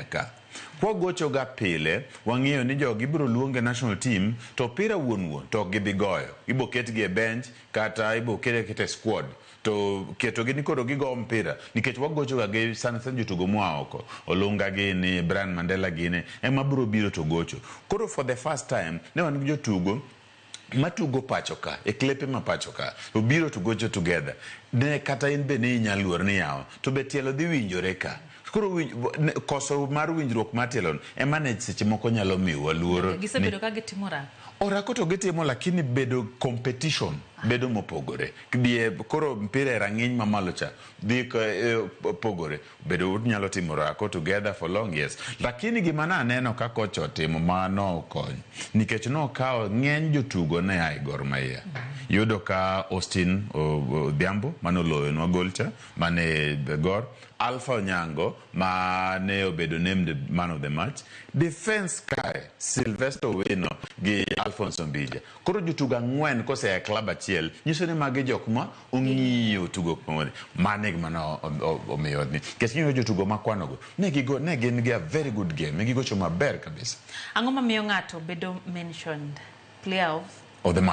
Ka kwagocho ga pile, wang'eyo ni jogi ibiro luong e national team, to opira wuon wuon to ok gibi goyo. Ibo ketgi e bench kata ibo ketgi e squad, to ketogi ni koro gigo mpira, nikech wagocho ga gi sana sana jotugo moa oko, Olunga gini, Brian Mandela gini, ema biro biro to gocho. Koro for the first time ne wan gi jotugo matugo pacho ka, e klepe ma pacho ka, to biro to gocho together. Ne kata in be ne inyalo luor ni yawa to be tielo dhi winjore ka. Koro koso mar winjruok mar tielo ema ne seche moko nyalo miyowa luoro. Gisebedo ka gitimo orako. Orako to gitimo, lakini bedo competition bedo mopogore. Die koro mpira e rang'iny mamalo cha dhi pogore. Bedo nyalo timo orako together for long years. Lakini gima naneno ka kocha otimo ma nokonyo, nikech nokawo ng'eny jotugo ne a e Gor Mahia. Yudo ka Austin Odhiambo manoloyonwa gol cha mane Gor, Alpha Onyango ma ne obedo named man of the match, defense kae Sylvester Owino gi Alphonse Ombija. Koro jotugo ang'wen kosea e club achiel nyiso ni magi jok ma ong'iyo tugo pamoja. Mano e gima no omiyo ni nikech ing'iyo jotugo makwanogo ne gigo ne gin gi a very good game, ne gigocho maber kabisa. Ang'o mamiyo ng'ato bedo mentioned player of of the match?